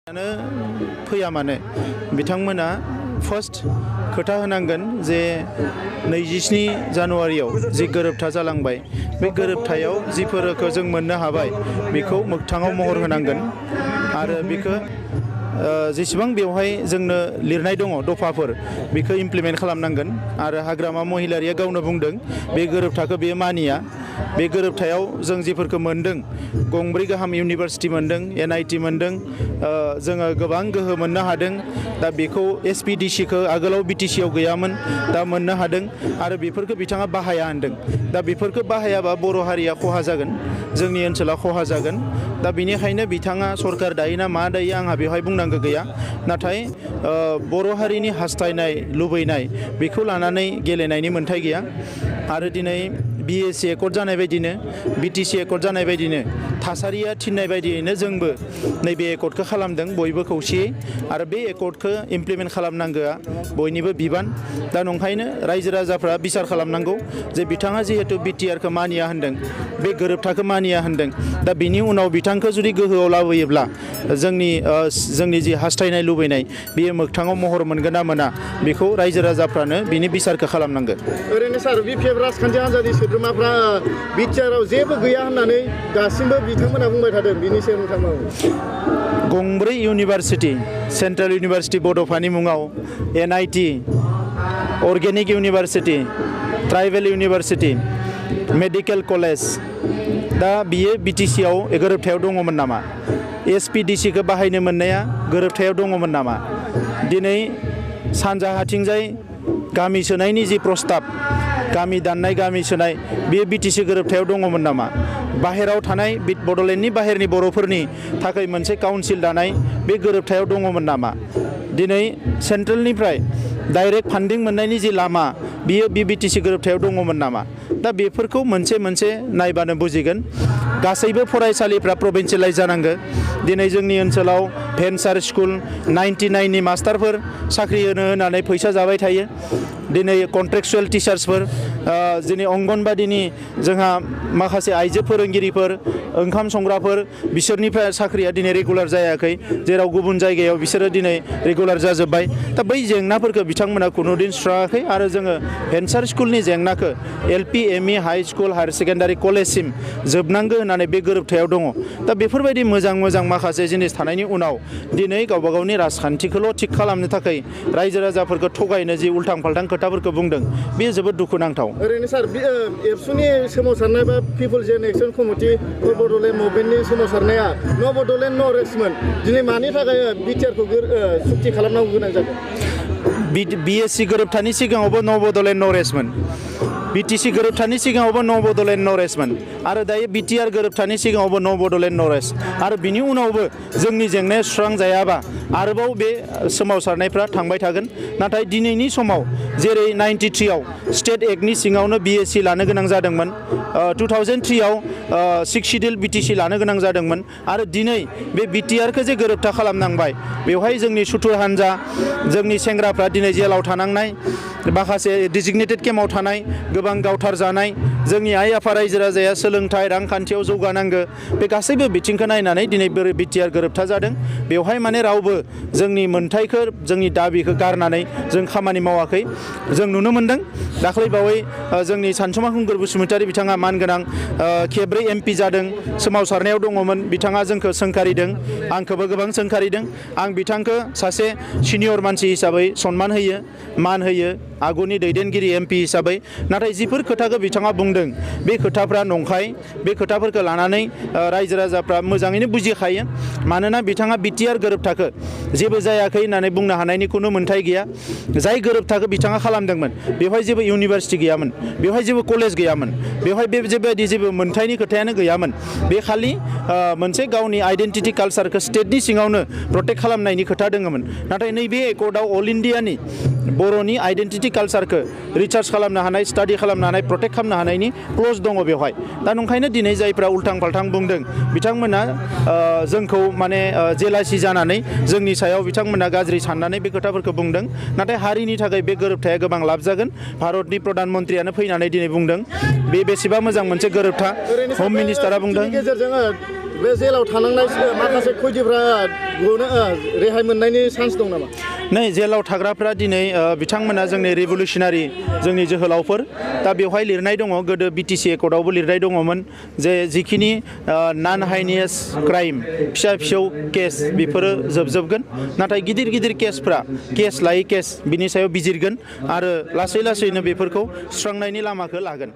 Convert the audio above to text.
फैया मानो बिथांमोना फार्स्ट खोथा होनांगोन जे 27 जानुवारियाव जि गोरोबथा जालांबाय बे गोरोबथायाव जिफोरखौ जों मोननो हाबाय बेखौ मोगथाङाव महर होनांगोन आरो बेखौ जेसेबां बेवहाय जोंनो लिरनाय दङ दफाफोर बेखौ इमप्लिमेन्ट खालामनांगोन आरो हाग्रामा महिलारिया गावनो बुंदों बे गोरोबथाखौ बे मानिया बे गोरोबथायाव जों जिफोरखौ मोनदों गंब्रै गाहाम इउनिभार्सिटि मोनदों NIT मोनदों जोङो गोबां गोहो मोननो हादों दा बेखौ SPDCखौ आगोलाव BTC आव गैयामोन दा मोननो हादों आरो बेफोरखौ बिथाङा बाहाया होनदों दा बेफोरखौ बाहायाबा बर' हारिया खहा जागोन जोंनि ओनसोला खहा जागोन दा बेनिखायनो बिथाङा सरकार दायो ना मा दायो आंहा बेवहाय बुंनांगौ गैया नाथाय बर' हारिनि हास्थायनाय लुबैनाय बेखौ लानानै गेलेनायनि मोन्थाय गैया आरो दिनै BAC एकर्ड जानाय बायदिनो BTC एकर्ड जानाय बायदिनो थासारिया थिननाय बायदियैनो जोंबो नैबे एकर्डखौ खालामदों बयबो खौसेयै आरो बे एकर्डखौ इमप्लिमेन्ट खालामनांगौआ बयनिबो बिबान दा नंखायनो रायजो राजाफ्रा बिसार खालामनांगौ जे बिथाङा जिहेतु BTRखौ मानिया होनदों बे गोरोबथाखौ मानिया होनदों दा बिनि उनाव बिथांखौ जुदि गोहोआव लाबोयोब्ला जोंनि जि हास्थायनाय लुबैनाय बेयो मोगथाङाव महर मोनगोन ना मोना बेखौ रायजो राजाफ्रानो बिनि बिसारखौ खालामनांगोन। ओरैनो सार BPF राजखान्थि हान्जानि सोद्रोमाफ्रा BTRआव जेबो गैया होननानै दासिमबो बिथांमोना बुंबाय थादों बिनि सायाव नोंथांमोन गंब्रै इउनिभार्सिटि सेन्ट्रेल इउनिभार्सिटि बड'फानि मुङाव NIT organic university tribal university medical college दा बियो BTC आव गोरोबथायाव दङमोन नामा SPDCखौ बाहायनो मोननाया गोरोबथायाव दङमोन नामा दिनै सानजाहाथिंजाय गामि सोनायनि जि प्रस्ताब गामि दाननाय गामि सोनाय बेयो BTC गोरोबथायाव दङमोन नामा बाहेराव थानाय बड'लेण्डनि बाहेरनि बर'फोरनि थाखाय मोनसे काउन्सिल दानाय बे गोरोबथायाव दङमोन नामा दिनै सेन्ट्रेलनिफ्राय डाइरेक्ट फान्डिं मोननायनि जि लामा बियो BTC गोरोबथायाव दङमोन नामा दा बेफोरखौ मोनसे मोनसे नायबानो बुजिगोन गासैबो फरायसालिफ्रा प्रभिन्सियेलाइज जानांगौ दिनै जोंनि ओनसोलाव भेन्सार स्कुल 99नि मास्टारफोर साख्रि होनानै फैसा जाबाय थायो दिनै कन्ट्रेक्चुवेल टिचार्सफोर दिनै अंगनबादिनि जोंहा माखासे आइजो फोरोंगिरिफोर ओंखाम संग्राफोर बिसोरनिफ्राय साख्रिया दिनै रेगुलार जायाखै जेराव गुबुन जायगायाव बिसोरो दिनै रेगुलार जाजोब्बाय दा बै जेंनाफोरखौ बिथांमोना खुनुदिन सुस्राङाखै आरो जोङो भेन्सार स्कुलनि जेंनाखौ LP ME high school higher secondary कलेजसिम जोबनांगौ होननानै बे गोरोबथायाव दङ दा बेफोरबायदि मोजां माखासे जिनिस थानायनि उनाव दिनै गावबा गावनि राजखान्थिखौल' थिग खालामनो थाखाय रायजो राजाफोरखौ थगायनो जि उल्थां फाल्थां खोथाफोरखौ बुंदों बेयो जोबोद दुखुनांथाव। ओरैनो सार एबसुनि सोमावसारनाय बा पिपल्स एन एक्सन कमिटि फर बड'लेण्ड मुभमेन्टनि सोमावसारनाया न' बड'लेण्ड न' रेस्टमोन दिनै मानि थाखाय BTRखौ सुक्ति खालामनांगौ गोनां जादों BSC गोरोबथानि सिगाङावबो न' बड'लेण्ड न' रेस्टमोन BTC गोरोबथानि सिगाङावबो न' बड'लेण्ड न' रेस्टमोन आरो दायो BTR गोरोबथानि सिगाङावबो न' बड'लेण्ड न' रेस्ट आरो बिनि उनावबो जोंनि जेंनाया सुस्रांजायाबा आरोबाव बे सोमावसारनायफ्रा थांबाय थागोन नाथाय दिनैनि समाव जेरै 93 आव स्टेट एक्टनि सिङावनो BSC लानो गोनां जादोंमोन 2003 आव 6 शिड्युल BTC लानो गोनां जादोंमोन आरो दिनै बे BTRखौ जे गोरोबथा खालामनांबाय बेवहाय जोंनि सुथुर हान्जा जोंनि सेंग्राफ्रा दिनै जेलाव थानांनाय माखासे डिजिगनेटेड केम्पआव थानाय गोबां गावथार जानाय जोंनि आइ आफा रायजो राजाया सोलोंथाइ रांखान्थियाव जौगानांगौ बे गासैबो बिथिंखौ नायनानै दिनै BTR गोरोबथा जादों बेवहाय माने रावबो जोंनि मोन्थायखौ जोंनि दाबिखौ गारनानै जों खामानि मावाखै जों नुनो मोन्दों दाख्लैबावै जोंनि सानसुमा खुंगुर बसुमतारी बिथाङा मानगोनां खेबब्रै MP जादों सोमावसारनायाव दङमोन बिथाङा जोंखौ सोंखारिदों आंखौबो गोबां सोंखारिदों आं बिथांखौ सासे सिनियर मानसि हिसाबै सनमान होयो मान होयो आगुनि दैदेनगिरि MP हिसाबै नाथाय जिफोर खोथाखौ बिथाङा बुंदों बे खोथाफ्रा नंखाय बे खोथाफोरखौ लानानै रायजो राजाफ्रा मोजाङैनो बुजिखायो मानोना बिथाङा BTR गोरोबथाखौ जेबो जायाखै होननानै बुंनो हानायनि खुनु मोन्थाय गैया जाय गोरोबथाखौ बिथाङा खालामदोंमोन बेवहाय जेबो इउनिभार्सिटि गैयामोन बेवहाय जेबो कलेज गैयामोन बेवहाय बेबायदि जेबो मोन्थायनि खोथायानो गैयामोन बे खालि मोनसे गावनि आइडेन्टिटि कालसारखौ स्टेटनि सिङावनो प्रटेक्ट खालामनायनि खोथा दङमोन नाथाय नैबे एकर्डआव अल इन्डियानि बर'नि आइडेन्टिटि कालसारखौ रिसार्च खालामनो हानाय स्टाडि खालामनो हानाय प्रटेक्ट खालामनो हानायनि क्लज दङ बेवहाय दा नंखायनो दिनै जायफ्रा उल्थां फाल्थां बुंदों बिथांमोना जोंखौ माने जेलासि जानानै जोंनि सायाव बिथांमोना गाज्रि साननानै बे खोथाफोरखौ बुंदों नाथाय हारिनि थाखाय बे गोरोबथाया गोबां लाब जागोन भारतनि प्रधान मन्त्रियानो फैनानै दिनै बुंदों बे बेसेबा मोजां मोनसे गोरोबथा होम मिनिस्टारा बुंदों बे जेलाव थानांनाय माखासे खैदिफ्रा रेहाय मोननायनि चान्स दं नामा? नै जेलाव थाग्राफ्रा दिनै बिथांमोना जोंनि रिभलिउसनारि जोंनि जोहोलावफोर दा बेवहाय लिरनाय दङ गोदो बिटिसि एकर्डआवबो लिरनाय दङमोन जे जिखिनि नन हाइनियास क्राइम फिसा फिसौ केस बेफोरो जोबजोबगोन नाथाय गिदिर गिदिर केसफ्रा केस लायै केस बिनि सायाव बिजिरगोन आरो लासै लासैनो बेफोरखौ सुस्रांनायनि लामाखौ लागोन।